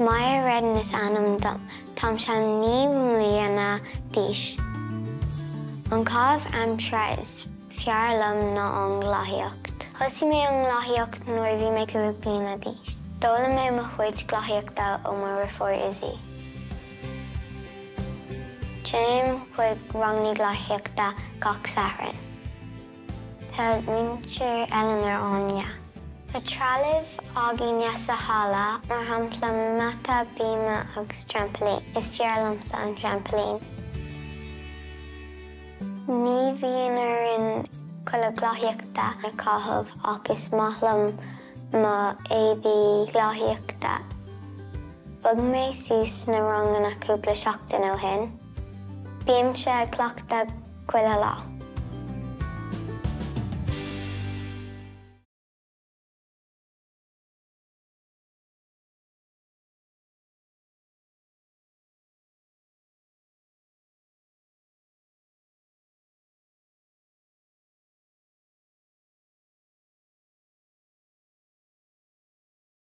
Maya Redden is ainm dom. Táimse 9 mbliana d'aois. An caitheamh aimsire is fearr liom ná an ghlathaíocht. Thosaigh mé an ghlathaíocht nuair a bhí mé 5 bliana d'aois. D'fhoghlaim mé mo chuid glathaíochta ó mo dheirfiúr Izzy. Téim chuig ranganna glathaíochta gach Satharn. Tá muintir Eleanor Áine. Tá trealamh againne sa halla, mar shampla mata, bíoma agus trampailín. Is fearr liomsa an trampailín. Ní bhíonn orainn culaith glathaíochta a chaitheamh ach is maith liom mo éadaí glathaíochta. Bhog mé suas sna ranganna cúpla seachtain ó shin. Bímse ag cleachtadh chuile lá.